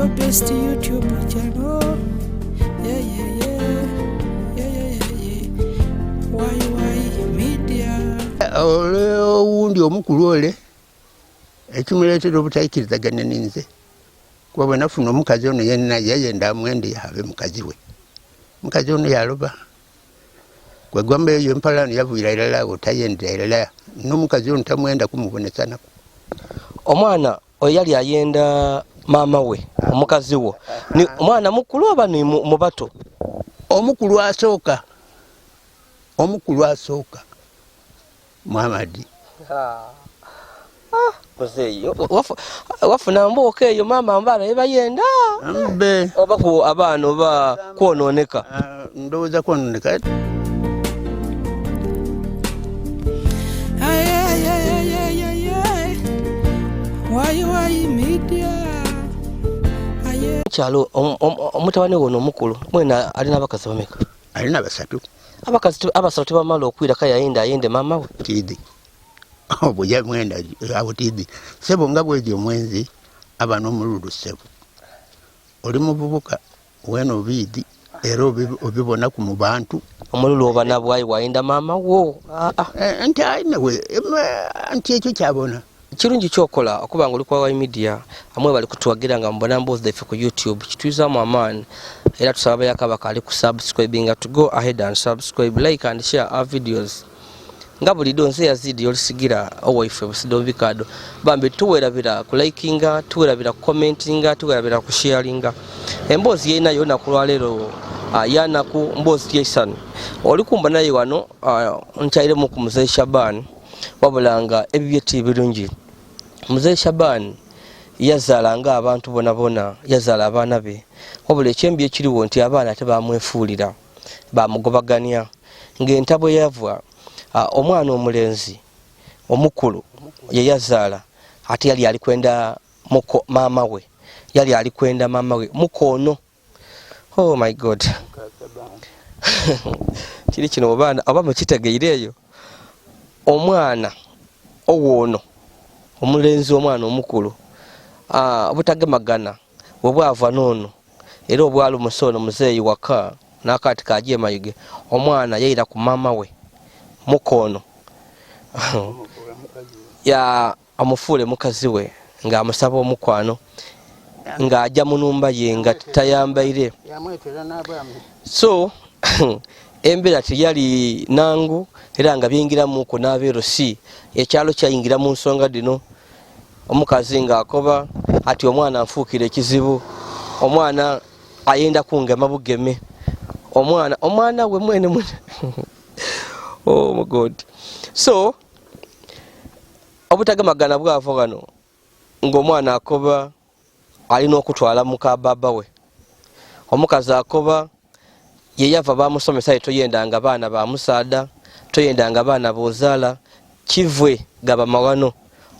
Your best YouTube channel. Yeah, yeah, yeah. Yeah, yeah, yeah, yeah. YY Media. Ole owundi omukulu ole ekimuleetera obutaikirizaganya ninze kuba bwe nafuna omukazi ono yenna yayenda amwende abe mukazi we, mukazi ono yaloba kwegamba eyo empalano yavuira irala awo tayendera irala n'omukazi ono tamwenda kumubonesa naku. Omwana oyo yali ayenda maama we omukazi wo ni omwana mukulu oba ni mubato? Omukulu asooka, omukulu asooka Muhammad. Muzeeyi wafuna mbooko eyo maama mbaana yebayenda mbe oba ku abaana oba kwononeka? Ndowooza kwononeka. Aye, aye, aye, aye, aye, aye. YY Media. Aye. Kyalo omutabani wono omukulu mwena alina abakazi bameka? Alina basatu. Abakazi abasatu tebamala okwira kaya ayenda ayende maama we? Tiidi obwo yamwenda awo tiidi sebo nga bwezi omwenzi aba n'omululu sebo oli muvubuka wena obiidi era obibonaku mu bantu. Omululu oba nabwayi wayenda maama wo? Nti ayinewe nti ekyo kyabona. Kirungi kyokola okuba nga oli kwa YY Media amwe bali kutuwagira nga mubona mboozi zaffe ku YouTube kitwizaamu amaanyi era tusaba abayakabaka ali ku subscribinga to go ahead and subscribe, like and share our videos nga bulijjo nze Yazidi olisigira owaife Busido Bikado bambi tuwerabira ku likinga, tuwerabira ku commentinga, tuwerabira ku sharinga emboozi yena yona ku lwaleero yanaku mboozi Jason oli kumba naye wano nkyairemu ku Mzee Shaban wabula nga ebibye ti birungi. Mzee Shaban yazaala nga abantu bona bona, yazaala abaana be wabula ekyembi ekiriwo nti abaana tebamwefuulira bamugobaganya ng'entabwe yavwa omwana omulenzi omukulu ye yazaala ate yali ali kwenda muko maama we, yali ali kwenda maama we mukono. Oh my God, kiri kino obaana oba mukitegeire eyo omwana owoono omulenzi omwana omukulu obutagemagana bwe bwava noono era obwali omusono muzeeyi waka n'akaati kaje mayuge omwana yaira ku maama we mukono ya amufuule mukazi we ng'amusaba omukwano ng'ajja mu numba ye nga tayambaire. So embeera teyali nangu era nga byingiramuku n'abeero si ekyalo kyayingira mu nsonga dino omukazi ng'akoba ati omwana nfuukira ekizibu, omwana ayenda kungema bugeme omwana omwana we mwene mwene. Oh my God. So obutagemagana bwava wano ng'omwana akoba alina okutwala muka baba we, omukazi akoba ye yava bamusomesa ye toyendanga baana ba musaada, toyendanga baana bozaala kivwe gaba mawano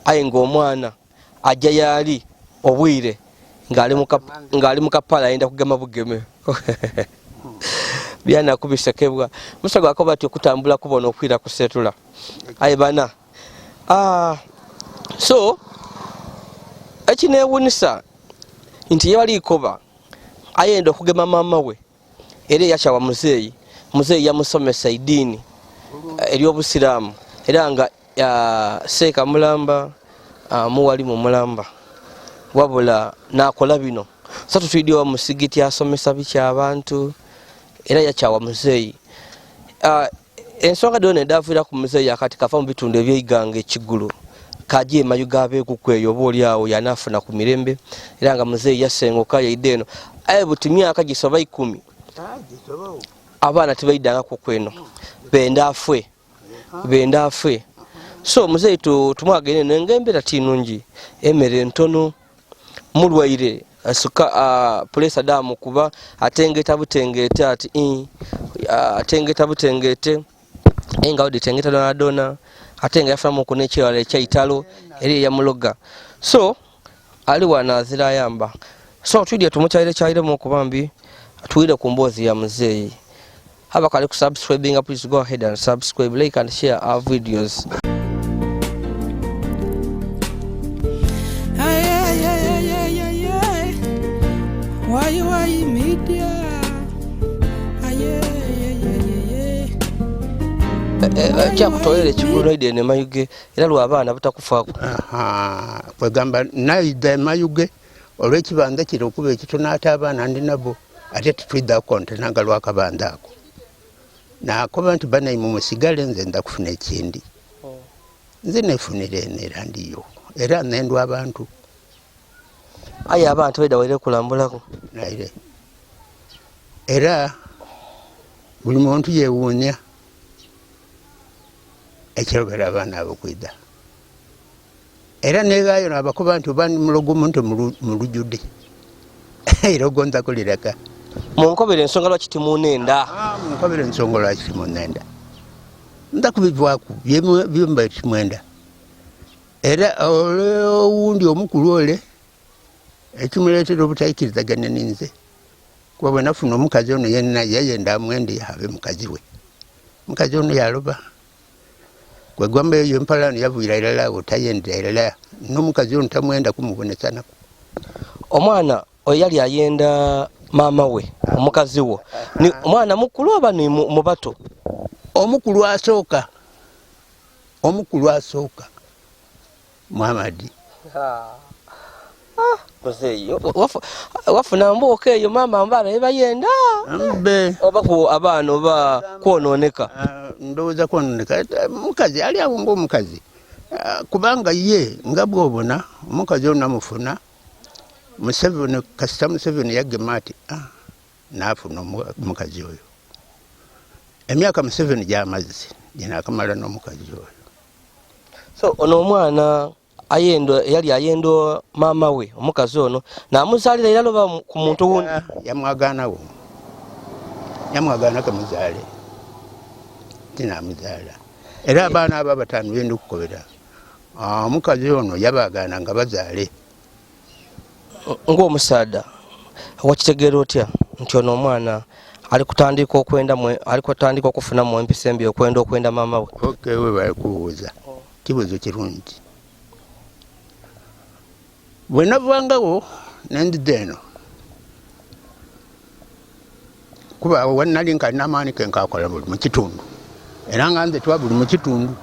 aye ng'omwana ajja yaali obwire ng'ali mu kapala ayenda kugema bugeme byanakubisekebwa musago akoba ati okutambula kubona okwira kusetula aye bana so ekinewunisa nti yewalikoba ayenda okugema maama we era eyakyawa muzeeyi. Muzeeyi yamusomesa ediini ery'obusiraamu era nga seeka mulamba muwali mu mulamba wabula nakola bino so tutwiddewa musigiti asomesa biki abantu era yakyawa muzeeyi. Ensonga dino nedaviira ku muzeeyi akati kava mu bitundu ebyeiganga ekigulu kaje emayuga abeekuku eyo oba oli awo yanaafuna ku mirembe era nga muzeeyi yasenguka yaidde eno aye buti myaka gisoba 10 abaana tebaidangako kweno benda afwe benda afwe. So muzeeyi tumwagene eno nga embeera tinungi, emmere ntono, mulwaire asuka pulesa damukuba atengeta butengete ati atengeta butengete enga odi tengeta donadona ate nga yafunamu ku n'ekirala ekyaitalo eri eyamuloga so ali wano azira ayamba. So twidye tumukyayire kyayiremu okubambi tuwire ku mboozi ya muzeeyi. Abakali ku subscribing, please go ahead and subscribe, like and share our videos. Aye, aye, aye, aye, aye. YY Media. Aye, ye, ye, ye, ye. Kyakutolera ekikulu noide eno emayuge era lwabaana butakufaako. Aha, kwegamba naida emayuge olw'ekibanda kiri okuba ekitono ate abaana ndi nabo ate tetwidda kontenanga lwakabanda ako. Nakoba nti banaimwe musigale nze nda kufuna ekindi. Nze nefunira eno era ndiyo era nendwa abantu. Aye abantu baida waire kulambulako. Naire era buli muntu yewuunya ekirobera abaana abo kwidha. Era negaayo nabakoba nti oba mulogo omuntu mulujjudde era ogonza kulireka. Munkobere ensonga lwaki timunenda. Munkobere ensonga lwaki timunenda. Nda kubivaaku byemba timwenda. Era owundi omukulu ole ekimuleetera obutaikirizaganya ninze kuba bwe nafuna omukazi ono yenna yayenda amwende abe mukazi we. Omukazi ono yaloba. Kwegamba eyo empalano yavuira irala awo tayendera irala n'omukazi ono tamwenda kumubonesanaku. Omwana oyo yali ayenda maama we omukazi wo ni omwana mukulu oba ni mubato? Omukulu asooka, omukulu asooka Muhammad. Muzeeyi wafuna mbuuka eyo maama mbaana bebayenda mbe oba ku abaana oba kwononeka. Ndowooza kwononeka. Mukazi ali awo ng'omukazi kubanga ye nga bw'obona omukazi ono namufuna Museveni, kasita Museveni yagema ati naafuna omukazi oyo. Emyaka Museveni gy'amazzi ginakamala n'omukazi oyo. So ono omwana ayendo yali ayendo maama we omukazi ono namuzaalira era loba ku muntu wundi yamwagaanawo yamwagaana kamuzaale tinamuzaala. Era abaana abo abataano byendi kukobera omukazi ono yabagaana nga bazaale. Ng'omusaadha wakitegeera otya nti ono omwana ali kutandika okwenda ali kutandika okufunamu empisa embi okwenda okwenda maama we? Okay, webale kubuuza kibuuzo kirungi. Bwe navangawo nendidda eno kuba awo nali nkalina amaani ke nkakola buli mu kitundu era nga nze twa buli mu kitundu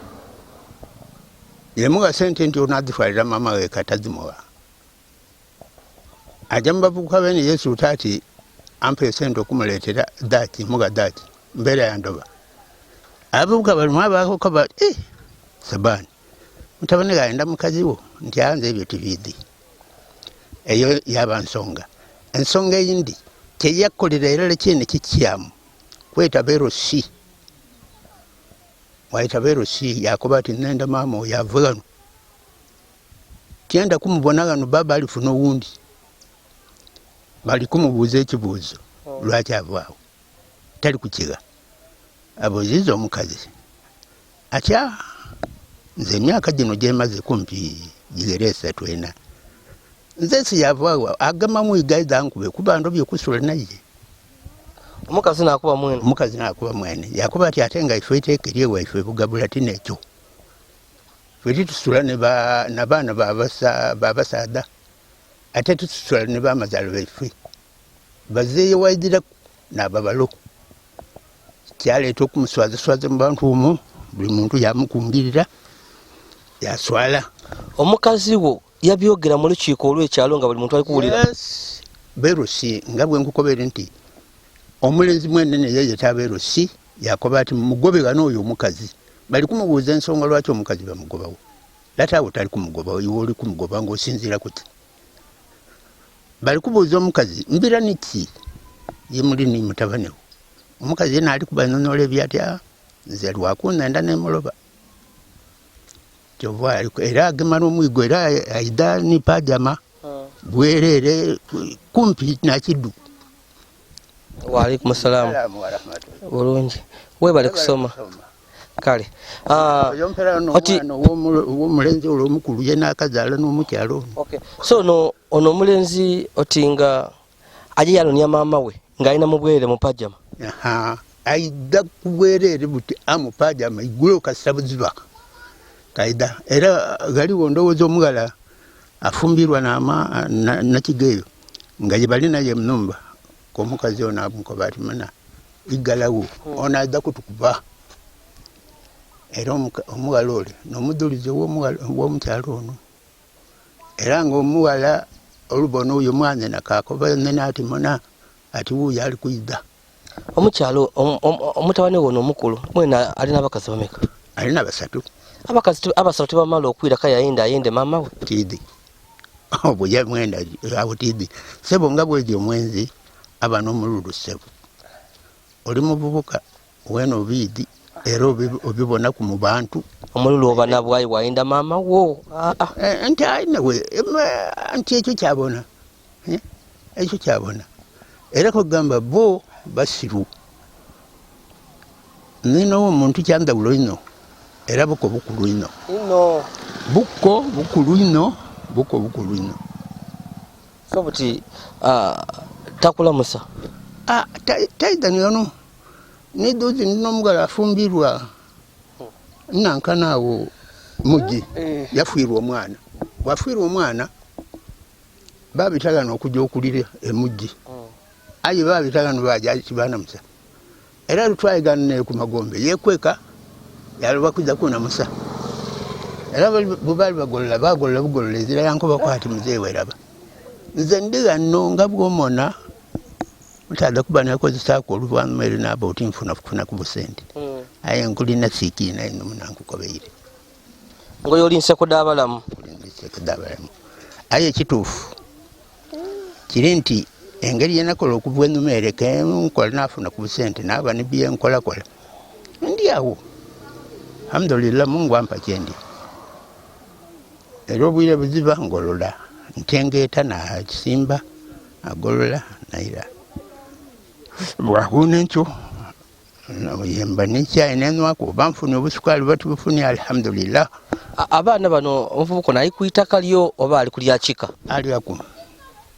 yemuwa sente nti onazitwalira maama we katazimuwa. Ajja mu bavubuka bene yesuuta ati ampa esente okumuleetera daaki muga daaki mbeera yandoba. Abavubuka balimu abakoba Sabaani mutabani gayenda mukazi wo nti anze ebyo tibiidi. Eyo yaba nsonga. Ensonga eyindi kyeyakolera erala kyene kikyamu kweta berosi. Waita berosi yakoba ati nenda maama oyo ave ghano. Tyenda kumubona ghano baba alifuna owundi. Bali kumubuuza ekibuuzo lwaki avaawo tali kukigha. Abuuziza omukazi atya nze emyaka gino gyemaze kumpi gigere esatu ena nze siyavaawo agemamu igaidha nkube kuba ndobye kusula naye. Omukazi nakuba mwene. Omukazi nakuba mwene yakuba ati ate nga ife eiteeka eri ewaife bugabula tinekyo ffe titusula nabaana babasaadha ate titusula ne bamazaalo baife bazeeyo waidhiraku nababalo. Kyaleeta okumuswazaswaza mu bantu omwo buli muntu yamukungirira yaswala. Omukazi wo yabyogera mu lukiiko olw'ekyalo nga buli muntu ali kuwulira? Yes, berusi nga bwe nkukobere nti omulenzi mwene neyeyeta berusi yakoba ati mugobe ghano oyo omukazi. Bali kumubuuza ensonga lwaki omukazi bamugobawo. Lata wo tali kumugobawo, iwe oli kumugoba ng'osinziira kuti. Bali kubuuza omukazi mbira niki ye muli ni mutabani wo. Omukazi yena ali kubanonoola ebyatya nze lwakunenda nemuloba. Kyova era agema n'omwigo era aidha ni pajama bwerere kumpi nakiddu. Waalaikum salaamu. Bulungi webale kusoma. Kale oyo mpera n'omwana ow'omulenzi olwo omukulu ye n'akazaala n'omukyalo ono. Okay. So ono omulenzi otinga aje yanonia maama we ng'alina mu bwerere mu pajama. Aidha ku bwerere buti amu pajama igulo kasita buziba kaidha. Era ghaliwo ndowooza omughala afumbirwa nakigeeyo nga ye bali naye mu nnumba. Omukazi ono amukoba ati muna igalawo ono aidha kutukuba. Era omughala ole n'omudhulizi ow'omukyala ono. Era nga omughala olubona oyo mwanhina kaakoba nhina ati muna ati wuuyo ali kwidha. Omukyala omutabani we ono omukulu mwene ali n'abakazi bameka? Alina basatu. Abakazi abasatu tibamala okwira kale ayenda ayende maama we. Tiidhi. Obwo ye mwenda awo tiidhi. Ssebo nga bwedi omwenzi aba n'omululu ssebo. Oli muvubuka weena obiidhi era obibonaku mu bantu. Omululu oba nabwo aye wayenda maama wo. Aa. Nti aye nti ekyo kyabona. Ekyo kyabona. Era kwegamba bo basiru. Nina omuntu kyandhawulo inho era buko bukulu inho. Inho. Buko bukulu inho, buko bukulu inho. So buti takulamusa? Taidha ni ghano. Ni dhuuzi ndi n'omughala afumbirwa nankana agho mugi yafiirwa omwana. Bwafiirwa omwana babita ghano okuja okulira emugi. Aye babita ghano baja tibanamusa. Era lwetwayigana naye ku magombe yekweka yaloba kwidha kunamusa. Era bwebaali bagolola bagolola bugolola ezira yankobaku ati muzeeyi weraba. Nze ndi ghano nga bwomona ntaadha kuba nekozesaaku oluvanhuma ere naaba oti nfuna kufunaku busente. Aye nkulina sikiina inho muna nkukobeire. Ngoye oli nseko dha balamu. Ndi nseko dha balamu. Aye ekituufu kiri nti engeri yenakola okuva einhuma ere kenkola nafuna ku busente naaba ni byenkolakola ndi agho. Alhamdulillah Mungu ampa kyendya. Era obwire buziba ngolola, ntengeeta nakisimba, nagolola naira. Bwakuuna enkyo yemba ni chai nenhwaku oba nfunye obusukaali oba tibufunye alhamdulillah. Abaana bano omuvubuka ono ali ku itaka lyo oba ali ku lya kika? Alyaku.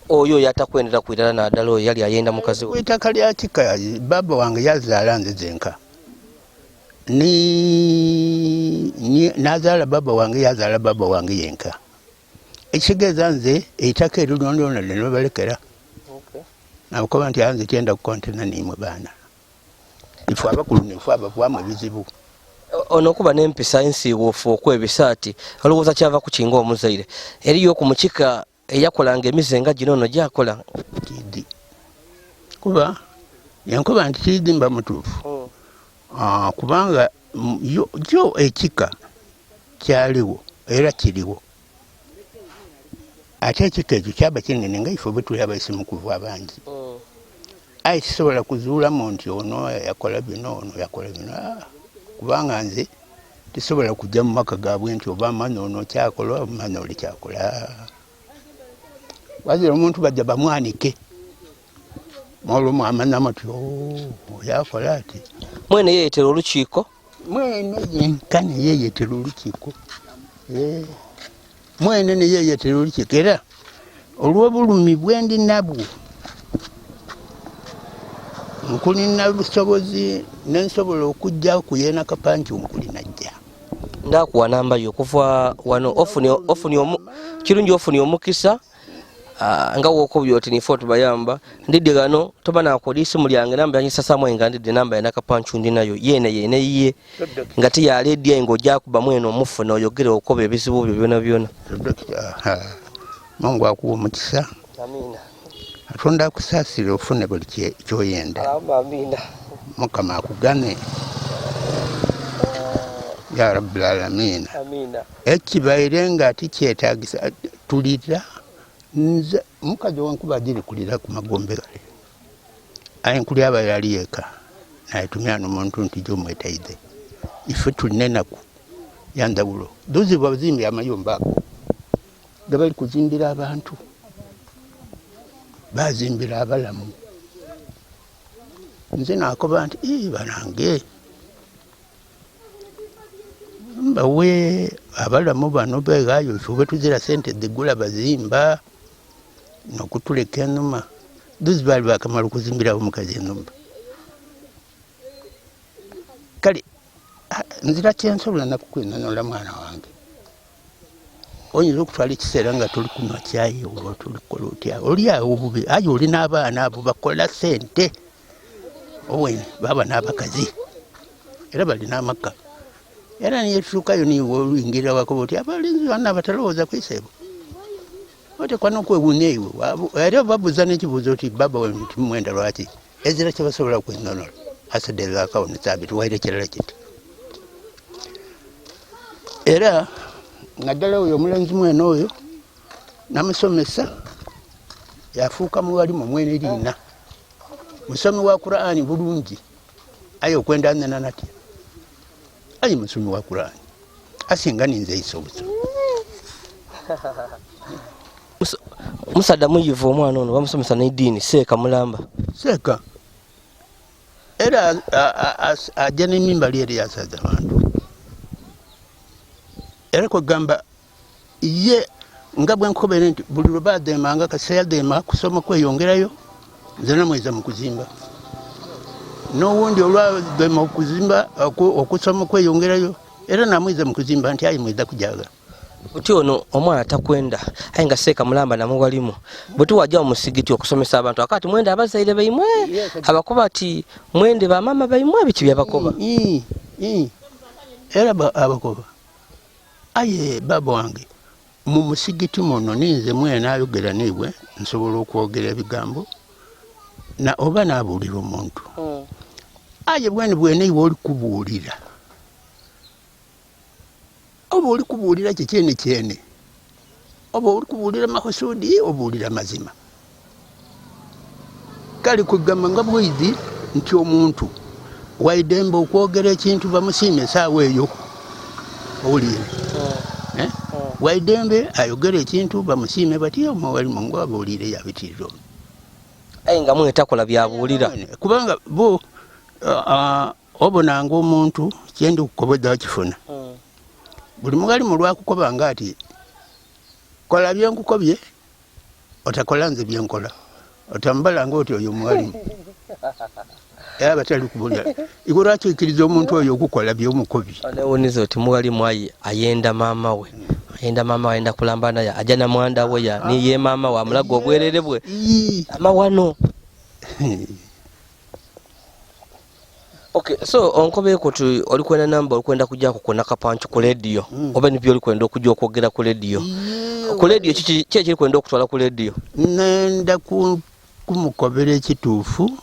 Oyo oyo atakwenderaku irala nadala oyo yali ayenda mukazi we. Ku itaka lya kika baba wange yazaala nze zenka. Ni nazaala baba wange yazaala baba wange yenka. Ekitegeeza nze eitaka eryo lyonalyona nalibalekera. Nabakoba nti nze tyenda kukontana n'imwe baana. Ife abakulu nife abavaamu ebizibu. Ono okuba n'empisa ensiiwuufu okwebisa ati olowooza kyava ku ki ng'omuzaire? Eriyo ku mukika eyakolanga emize nga gino ono gyakola? Tiidhi. Kuba yenkoba nti tiidhi mba mutuufu. Kubanga yo ekika kyaligho era kirigho. Ate ekika ekyo kyaba kinene nga ife bwetuli abaisimukuvu abangi. Aye tisobola kuzuulamu nti ono yakola bino, ono yakola bino. Kubanga nze tisobola kuja mu maka gaabwe nti oba manya ono kyakola oba manya ole kyakola. Wazira omuntu baja bamwanike. Olwo mwamanya muti oyo akola ati. Mwene yeyetera olukiiko. Mwene yenka neyeyetera olukiiko. Mwene neyeyetera olukiiko era olw'obulumi bwendi nabwo nkulina busobozi nensobola okujja kuyena kapanti nkuli najja. Ndakuwa namba yo okuva wano kirungi ofuni omukisa nga wokobye oti nife otubayamba ndidde ghano toba nakola isimu lyange namba yanyisasamu nga ndidde namba ya Nakapancu ndi nayo yene yene iye nga tiyaleedya nga ojja kuba mwene omufuna oyogere okoba ebizibu byo byona byona. Mungu akuwa omukisa. Amina. Katonda akusaasire ofune buli kyoyenda. Amina. Mukama akugane ya rabbil alamina. Amina. Ekibaire nga tikyetagisa tulira nze mukazi wankuba ajiri kulira ku magombe gale. Aye nkuli abaire ali eka nayetumya n'omuntu nti jo mwetaidhe. Ife tulina enaku ya ndhawulo. Dhuzi bazimbye amayumba ago gebali kuzimbira abantu, bazimbira abalamu. Nze nakoba nti ii banange mbawe abalamu bano beghayo ife bwetuzira sente dhigula bazimba nokutuleka enhuma. Dhuzi baali bakamala okuzimbirawo omukazi enhumba. Kale nzira kyensobola nakukwinhonhola mwana wange. Oyinza okutwala ekiseera nga toli kunywa kyayi oba toli kukola otya, oli awo bubi, aye oli n'abaana abo bakola sente owene, baba n'abakazi era bali n'amaka. Era niyetuukayo niwe oluyingira wakoba oti abalenzi banna batalowooza kwiseebo otekwa n'okwewuunya iwe. Era babuuza n'ekibuuzo oti baba we timwenda lwaki? Ezira kyebasobola kwenonola asadde sabiti waire kirala kiti. Era naddala oyo omulenzi mwene oyo namusomesa yafuuka muwalimu mwene liina, musomi wa Kurani bulungi, aye okwenda nena natya, aye musomi wa Kurani asinga ninze isa obusomi. Musadda muyivu omwana ono bamusomesa n'eddiini seeka mulamba. Seeka era ajja n'emimbali eri yasaza abantu. Era kwegamba ye nga bwe nkobere nti buli lwe bademanga kasita yadema kusoma kweyongerayo, nze namweza mu kuzimba. N'owundi olwadema okuzimba okusoma kweyongerayo, era namwiza mu kuzimba nti ayi mwiza kujaga. Buti ono omwana takwenda, aye nga seeka mulamba namuwalimu. Buti wajja mu musigiti okusomesa abantu akati mwende abazaire baimwe, abakoba ati mwende bamama baimwe, biki byabakoba? Era abakoba aye baba wange mu musigiti muno ninze mwene ayogera niiwe, nsobola okwogera ebigambo na oba nabuulira omuntu. Aye bwene bwene iwe oli kubuulira, oba oli kubuulira kikyene kyene, oba oli kubuulira mahusudi, obuulira mazima. Kale kwegamba nga bweizi nti omuntu waidembe okwogera ekintu bamusiime esaawa eyo, owulire. Waidembe ayogera ekintu bamusiime bati omwalimu ngo abuulire yabitirira ono. Aye nga mwene takola byabuulira. Kubanga bo obonanga omuntu kyendi kukobwedda wakifuna. Buli muwalimu lwakukoba nga ati kola byenkukobye, otakola nze byenkola, otambala nga oti oyo muwalimu. Era batali kubulira iwe lwaki oikiriza omuntu oyo okukola byomukobye? Newuniza oti muwalimu aye ayenda maama we, ayenda maama we, ayenda kulamba naye, ajja na mwanda we ya niye maama we amulaga obwerere bwe amawano. Okay, so onkobeeko ti oli kwenda namba, oli kwenda kujja kukona kapancu ku lediyo, oba nibyo oli kwenda okujja okwogera ku lediyo? Ku lediyo kiki ki ekiri kwenda okutwala ku lediyo? Nenda kumukobera ekituufu.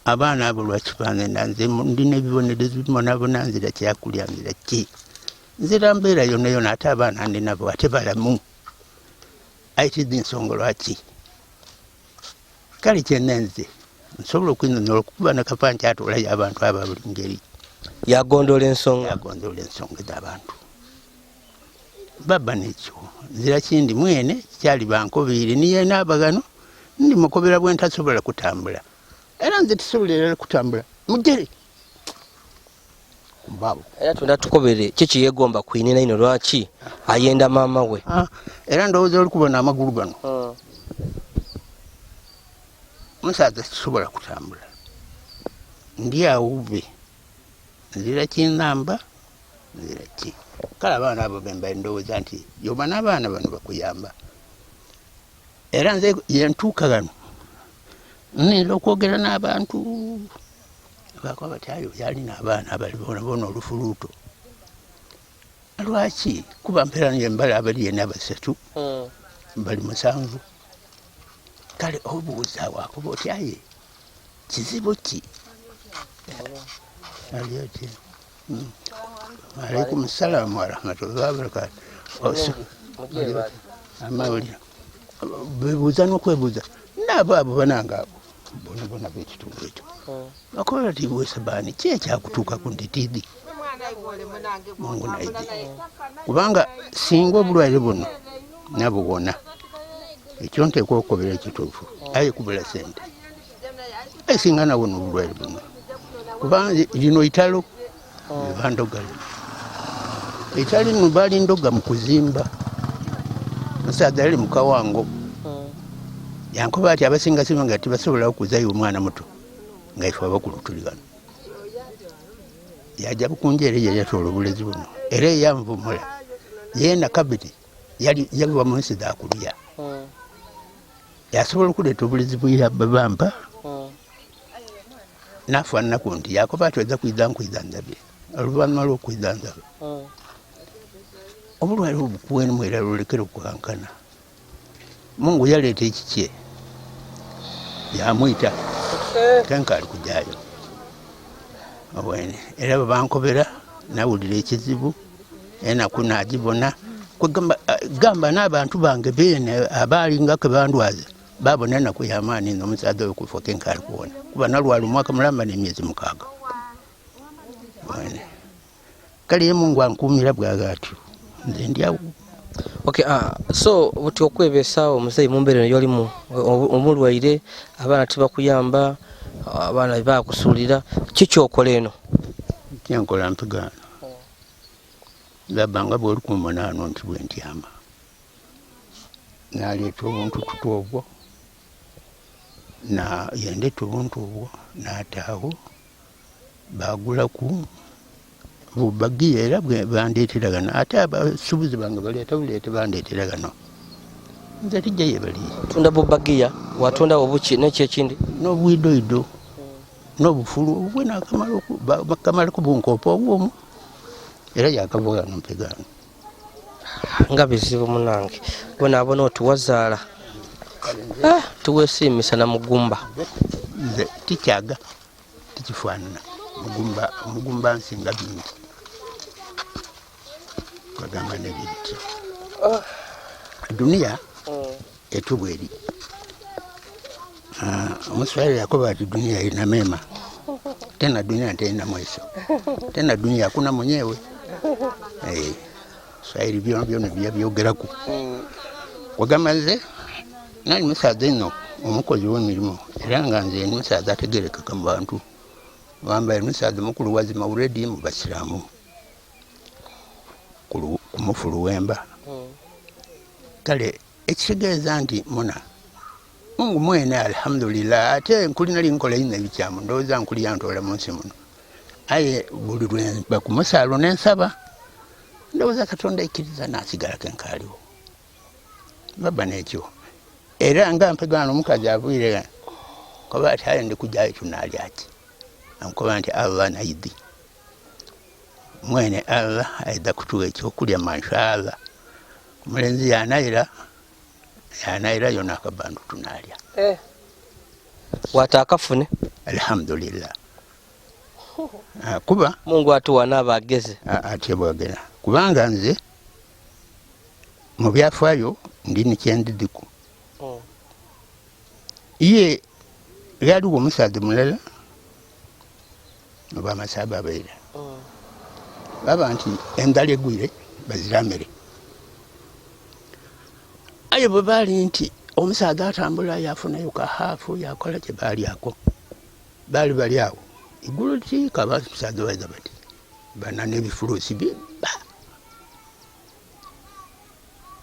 Abaana abo lwaki bangenda? Nze ndina ebibonerezo bibonabona, nzira kyakulya, nzira ki, nzira mbeera yona yona, ate abaana ndi nabo ate balamu. Aye tidhi nsonga lwaki. Kale kyenenze nsobola okwinonyola okukuba nakapanci atoolayo abantu aba buli ngeri. Yagondola ensonga. Yagondola ensonga z'abantu baba nekyo nzira kindi mwene kyali bankobeire niye naabagano ndi mukobera bwe ntasobola kutambula, era nze tisobola era kutambula mugere kumbabo. Era twenda tukobere kiki yegomba kwinina ino lwaki ayenda maama we. Era ndowooza oli kubona amagulu gano. Musaadha tisobola kutambula, ndi awo bube nzira kinamba nzira ki. Kale abaana abo bemba ndowooza nti yoba n'abaana bano bakuyamba. Era nze yentuuka ghano nninza okwogera n'abantu bakoba bati ayo yalina abaana abali bonabona olufuluuto. Lwaki? Kuba mpeera niye mbala abali yena basatu, bali 7. Kale obuuza wakuba oti aye kizibu ki? Ali oti alaikum salamu warahmatullahi wabarakatu. Amawulire bebuuza n'okwebuuza naabo abo bananga abo bonabona b'ekitundu ekyo bakola ti wesabaani ki ekyakutuukaku nti tiidi Mungu naije, kubanga singa obulwaire buno nabuwona ekyo nteekwa okukobera ekituufu, aye kubula sente, aye singa nawona obulwaire buno, kubanga lino italo bandoga lino italo lino balindoga mu kuzimba. Musaadha yali mukawango yankoba ati abasinga siba nga tibasobola okuzayo omwana muto nga ife abakulu tuli bano. Yaja bukunja era yeyatoola obulezi buno era eyanvumula yena kabiri. Yali yava mu nsi dha kuliya. Yasobola okuleeta obulizi bwebampa nafaananaku nti yakoba ati oja kwidha nkwidhandhabye. Oluvannyuma lw'okwidhandhaba obulwaire obwo bukuweemu irala olekere okukankana. Mungu yaleeta ekikye yamwita tenkaali kujayo obwene. Era bwe bankobera nawulira ekizibu enaku nagibona. Kwegamba gamba n'abantu bange beene abaali nga ke bandwaza babona enaku y'amaani inho omusaadha oyo okufa ke nkaali kuwona kuba nalwala omwaka mulamba n'emyezi mukaaga. Obwene. Kale ye Mungu ankuumira bwagha atyo, nze ndi agho. Okay, so buti okwebesaawo muzeeyi mu mbeera eno gyolimu, omulwaire, abaana tibakuyamba, abaana bakusuulira, ki kyokola eno? Kyenkola mpigaano ndaba nga bwoli kumbona ghano nti bwentyama, naleeta obuntututu obwo, yendeta obuntu obwo nataagho. Baagulaku bubagiya era bandhetera ghano ate abasuubuzi bange baleeta buleete bandhetera ghano. Nze tija ye bali. Otunda bubagiya, watunda obuki neki ekindi? N'obwidoido, n'obufulu obwo nakamala kubunkopa obwo era yakava ghano mpe ghano. Nga bizibu munange, bonabona oti wazaala tiwesiimisa na mugumba. Nze tikyaga. Tikifanana mugumba, omugumba ansinga bingi. Kwegamba nebyo bityo. Dunia etyo bweri. Omuswahili yakoba ati dunia ina mema. Tena dunia terina mweso. Tena dunia hakuna mwenyewe. Swahili byona byona byabyogeraku. Kwegamba nze nali musaadha inho omukozi ow'emirimo era nga nze ndi musaadha ategerekeka mu bantu. Gamba ndi musaadha mukulu wazima already mu basiraamu ku mufu Luwemba. Kale ekitegeeza nti muna Mungu mwene alhamdulillah ate nkuli nali nkola inho ebikyamu ndowooza nkuli yantoola mu nsi muno. Aye buli lwemba ku musaalo nensaba ndowooza Katonda aikiriza nasigala ke nkaaligho. Baba n'ekyo era nga mpegaano omukazi avwire nkoba ati aye ndi kujayo tunaalya ki? Ankoba nti Allah naidhi. Mwene Allah aidha kutuwa ekyokulya manshallah. Omulenzi yanaira, yanaira yona akabandu tunaalya. Bw'ataakafune? Alhamdulillah. Kuba Mungu atuwa n'aba ageze. Atyo bwagera. Kubanga nze mu byafaayo ndi ni kyendidhiku. Iye ghaligho omusaadha mulala mu bamasaaba abaira. Baba nti endhala egwire bazira mere. Aye bwe baali nti omusaadha atambula yafunayo ka haafu yakola kye baalyaku. Baali bali agho igulo ti abasaadha baidha bati bana n'ebifuluusi bibba.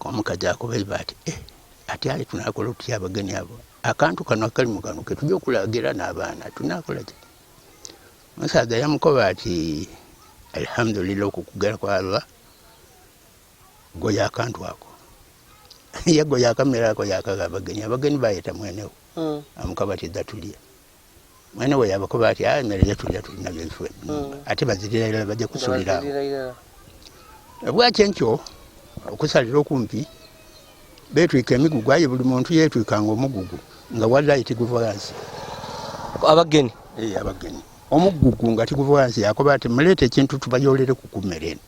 Omukazi akoba iba ati, eh, ati aye tunaakola tutya abageni abo? Akantu kano akali mu kano ketuja okulagira n'abaana, tunaakola ki? Omusaadha yamukoba ati, alhamdulillah okwo kugera kwa Allah, goya akantu ako. Yagoya akamere ako yakagha abageni, abageni bayeta mwenegho. Amukoba ati idha tulye. Mwene we yabakoba ati aye emere yetulya tuli nayo ife. Ate bazirira irala baja kusulira agho. Bwakya enkyo okusalira okumpi betwika emigugu aye buli muntu yetwikanga omugugu nga walayi tiguva ghansi. Abageni? Abageni. Omugugu nga tiguva ghansi yakoba ati muleete ekintu tubayolereku ku mere eno.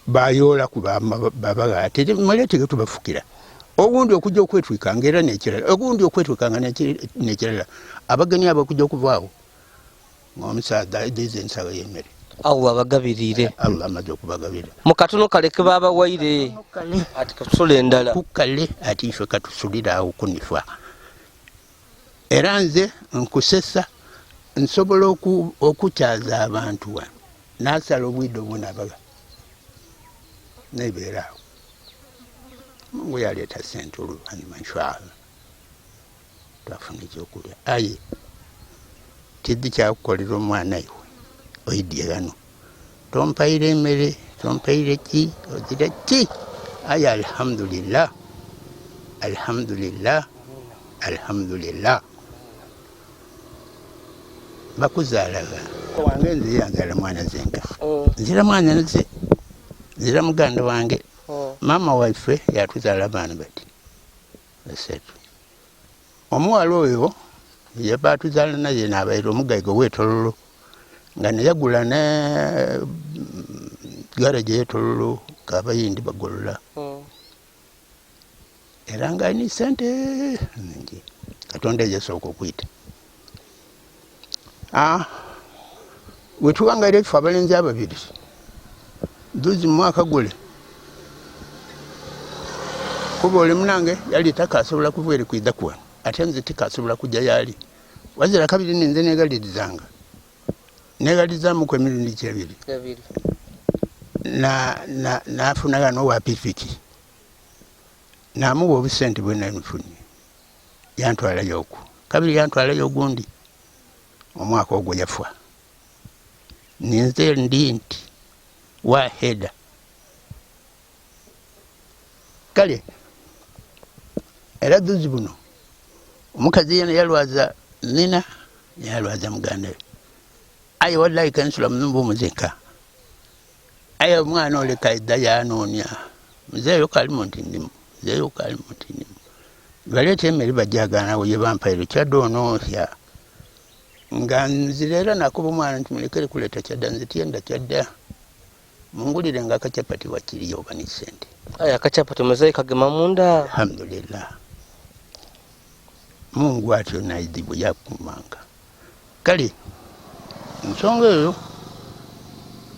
Bayoolaku babagha ati muleete ghetubafukira. Owundi okuja okwetwikanga era n'ekirala, owundi okwetwikanga n'ekirala. Abageni abo okuja okuvaagho nga omusaadha aidhiiza ensawo ey'emere. Allah abagabiriire. Allah amaze okubagabira. Mu katono kale ke babawaire ati katusule endala. Ku kale ati ife katusulire agho kunifa. Era nze nkusesa nsobola okukyaza abantu wano nasala obwidho bwonabagha nebeera agho. Mungu yaleeta sente oluvannyuma inshallah twafuna ekyokulya. Aye tidhi kyakukolera omwana iwe oidhye ghano. Tompaire emmere, tompaire ki, ozira ki. Aye alhamdulillah, alhamdulillah, alhamdulillah. Bakuzaalaga wange nze yanzaala mwana zenka. Nzira mwana nze, nzira muganda wange. Maama waife yatuzaala abaana bati basatu. Omuwala oyo yaba atuzaala naye n'abaire omugaiga ow'etololo nga neyagula ne garage y'etololo ng'abayindi bagolola. Era nga alina sente nyingi. Katonda yasooka okwita. Bwe tuwangaire ife abalenzi ababiri duzi mu mwaka gule kuba oli munange yali takasobola kuva eri kwidha kuwano, ate nze tikasobola kujja yali wazira kabiri ninze negalirizanga negalizaamuku emirundi kyebiri nafuna gano owa pikipiki namuwa obusente bwe nali yantwalayo okwo kabiri yantwalayo ogundi omwaka ogwo yafa. Ninze ndi nti waheda kale era duzi buno omukazi yena yalwaza nina yalwaza muganda we. Aye wallahi kansula munumba omuzeka aye omwana ole kaida yanoonya muzeeyo kalimu nti ndimu muzeeyo kalimu nti ndimu baleeta emmere bajjaganawo ye bampaire kyadde onoosya nga nzira era nakuba omwana nti mulekere kuleeta kyadda nze tyenda kyadda mungulire nga akacapati wakiriyo oba ni sente. Aye akacapati muzeeyi kagema munda. Alhamdulillah, Mungu atyo naidi bwe yakumanga. Kale ensonga eyo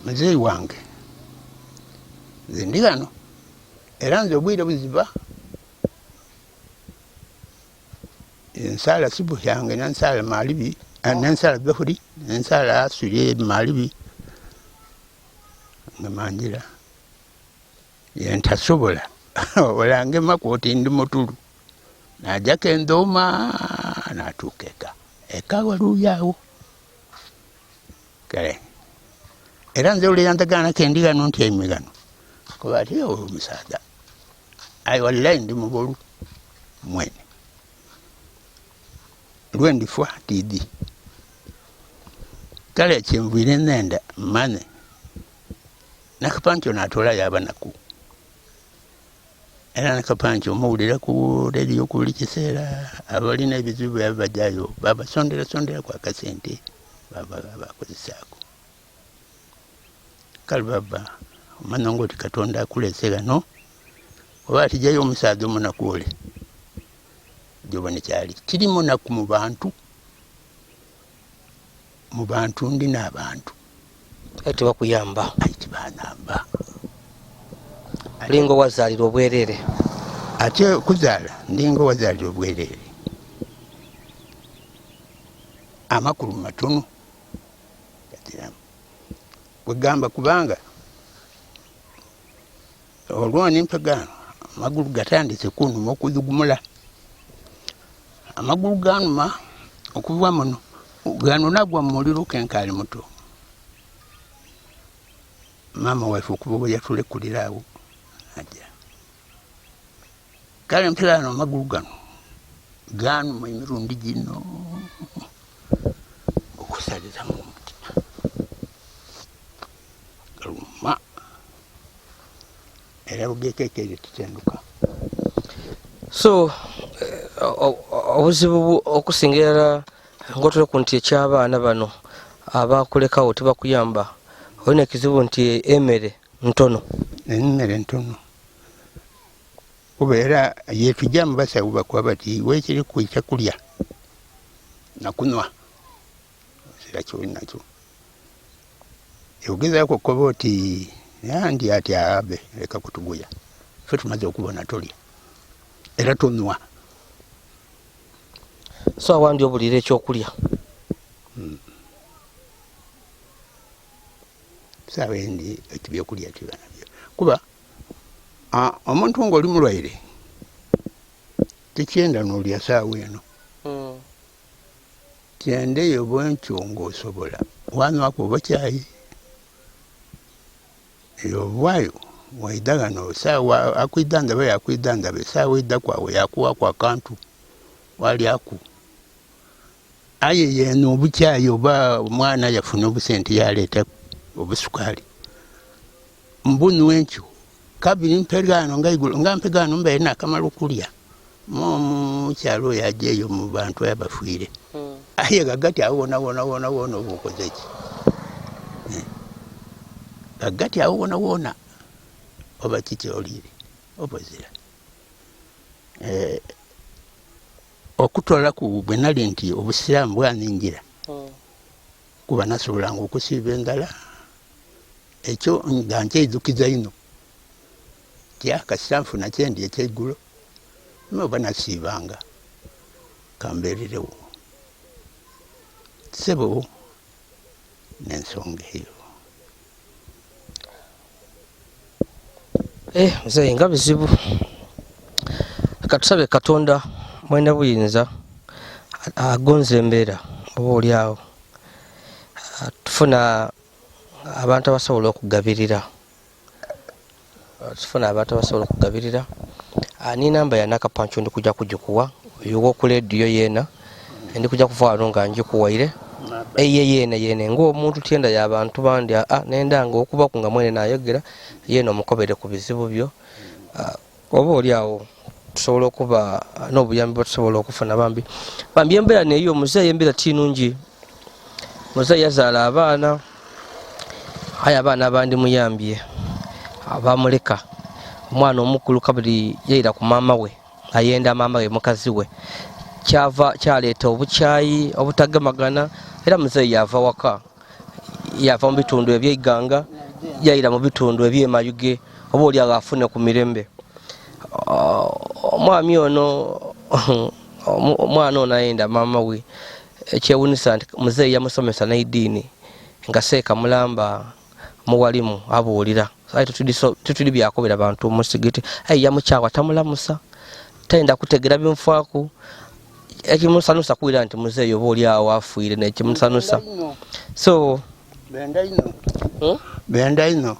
muzeeyi wange nze ndi ghano era nze obwire buziba ensala subuhi yange nensala malibi nensala dhuhuri nensala asuri malibi nga manjira yentasobola olangemaku oti ndi mutulu najjako endooma natuuka eka eka waluuyo awo. Kale era nze oluyandagaana kendi ghano ntyaime ghano kuba ati oyo omusaadha aye wallahi ndi mubolu mwene lwendifa tiidi. Kale kyenvire nenda mmane nakapancho natolayo abanaku era nakapancho omuwulira ku rediyo ku buli kiseera abalina ebizibu byabwe bajjayo babasonderasonderaku akasente baba bakozesaako. Kale baba omanya ng'oti Katonda akulese ghano oba atijayo omusaadha omunaku ole gyobone kyali kiri munaku mu bantu ndi n'abantu. Aye tebakuyamba. Aye tibanamba. Olinga owazaalira obwerere. Ate okuzaala ndinga owazaalira obwerere. Amakulu matono gaziramu kwegamba kubanga olwoni mpegano amagulu gatandise kunuma okudhugumula amagulu ganuma okuva muno gano nagwa mu muliro kenkali muto. Maama waife okuva bwe yatulekulira awo aja kale mpegano amagulu gano ganuma emirundi gino okusalira mu galuma era bugekekere titenduka. So obuzibu okusingira ngotoleku nti ekyabaana bano abakulekawo tebakuyamba olina ekizibu nti emmere ntono. Emmere ntono kuba era yetujja mu basawo bakuba bati weekiri kwita kulya nakunwa ozira kyoli nakyo ogezaako okukoba oti andi ati abe leka kutuguya ffe tumaze okubona tolya era tonwa. So awandi obulira ekyokulya. Saawa endi ebyokulya tuba nabyo kuba omuntu ng'oli mulwaire tikyenda n'olya saawa eno. Kyendeyo bwenkyo ng'osobola wanywaku oba kyayi. Obwayo waidha ghano saawa akwidhandhaba yakwidhandhaba esaawa eidhaku awo yakuwaku akantu walyaku. Aye yeena obukyayi oba omwana yafuna obusente yaleeta obusukaali mbunhwa enkyo kabiri mpegaano nga igulo nga mpegaano mbaire nakamala okulya omukyala oyo aja eyo mu bantu abafiire. Aye ghagati agho wonawona wonawona oba okoze ki? Ghagati agho wonawona oba kiki oliire oba ozira. Okutoolaku bwe nali nti Obusiraamu bwaningira, kuba nasobolanga okusiiba endhala, ekyo nga nkyeidhukiza inho nti kasita nfuna kyendya ekyeigulo oba nasiibanga kambeereregho. Ssebo n'ensonga eyo. Eh, mzee nga bizibu. Katusabe Katonda mwene buyinza agonze embeera oba oli awo tufuna abantu abasobola okugabirira, tufuna abantu abasobola okugabirira. Ni namba ya Nakapancho ndi kuja kugikuwa oyo owoku lediyo yeena ndi kuja kuva wano nga ngikuwaire eye yeene yeene ng'omuntu tyenda ya bantu bandi aa nenda nga okubaku nga mwene nayogera yeena omukobere ku bizibu byo oba oli awo tusobola okuba n'obuyambi bwetusobola okufuna bambi. Bambi embeera neeyo muzeeyi embeera ti nungi. Muzeeyi yazaala abaana aye abaana abandi muyambye bamuleka. Omwana omukulu kabiri yaira ku maama we ayenda maama we mukazi we kyava kyaleeta obukyayi obutagemagana era muzeeyi yava waka yava mu bitundu eby'eiganga yaira mu bitundu eby'emayuge oba oli agho afune ku mirembe. Omwami ono omwana ono ayenda maama we ekyewunisa nti muzeeyi yamusomesa n'eidiini nga seeka mulamba muwalimu abuulira aye tituli byakobera bantu musigiti aye yamukyawa tamulamusa tayenda kutegera binfaaku ekimusanusa kuwulira nti muzeeyi oba oli awo afiire nekimusanusa so benda ino benda ino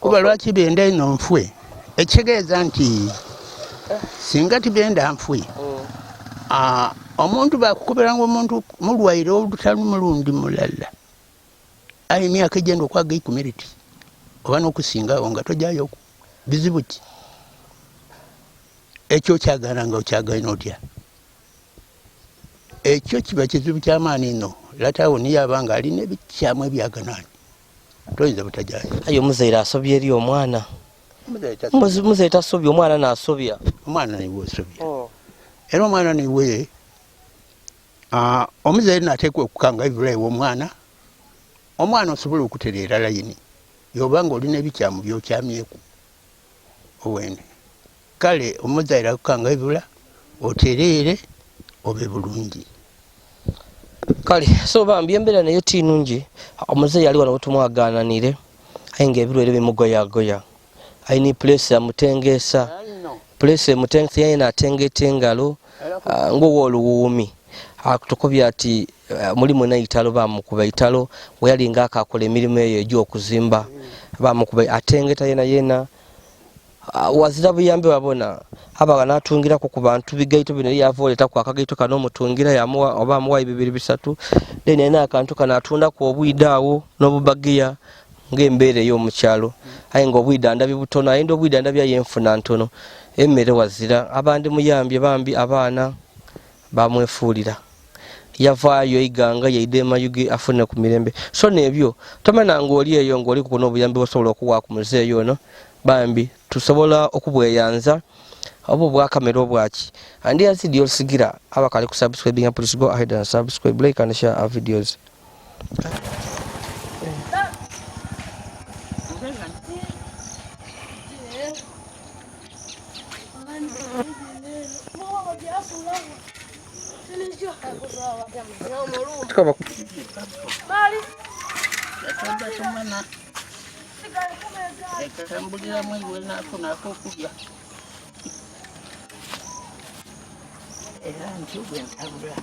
kuba lwaki benda ino nfwe ekitegeeza nti singa tibenda nfwe omuntu bakukoberanga omuntu mulwaire olutali mulundi mulala aye emyaka egyenda okwaga eikumi liti oba n'okusinga awo nga tojayoku bizibu ki ekyo okyagala nga okyagaine otya ekyo kiba kizibu kyamaani inho latawo niye aba nga alina ebikyamu ebyaganani toyinza butajayo. Aye omuzaire asobya eri omwana. Muzaire tasobya omwana nasobya. Omwana niwe osobya. Era omwana niwe omuzaire natekwa okukangaivula iwe omwana, omwana osobole okutereera layini yoba nga olina ebikyamu byokyamyeku owene. Kale omuzaire akukangaivula otereere obe bulungi. Kale so bambi embeera nayo ti nungi. Omuzeeyi ali wano wetumwagananire aye nga ebirwaire bimugoyagoya. Aye ni puleesa amutengeesa, puleesa emutengesa yena atengeta engalo ng'ow'oluwuumi. Atukobye ati mulimu n'eitalo bamukuba eitalo bweyali nga akakola emirimo eyo egy'okuzimba bamukuba atengeta yena yena. Wazira buyambi wabona aba natungiraku ku bantu bigaito bino yava oletaku akagaito kano omutungira yamuwa oba amuwa bibiri bisatu then alina akantu kano atundaku obwida awo n'obubagiya ng'embeera ey'omukyalo aye nga obwidandhabi butono ayenda obwidandhabi aye enfuna ntono emmere wazira abandi muyambye bambi abaana bamwefuulira yavaayo eiganga yaidha emayuge afune ku mirembe so nebyo tomanya nga oli eyo nga oliku n'obuyambi bwosobola okuwa ku muzeeyi ono bambi tusobola okubweyanza oba obwakamera obwaki and yazidi olusigira abakali ku subscribing please go ahead and subscribe, like and share our videos. Ekatambuliramu iwe nafuna akokulya era ntyo bwe ntambula.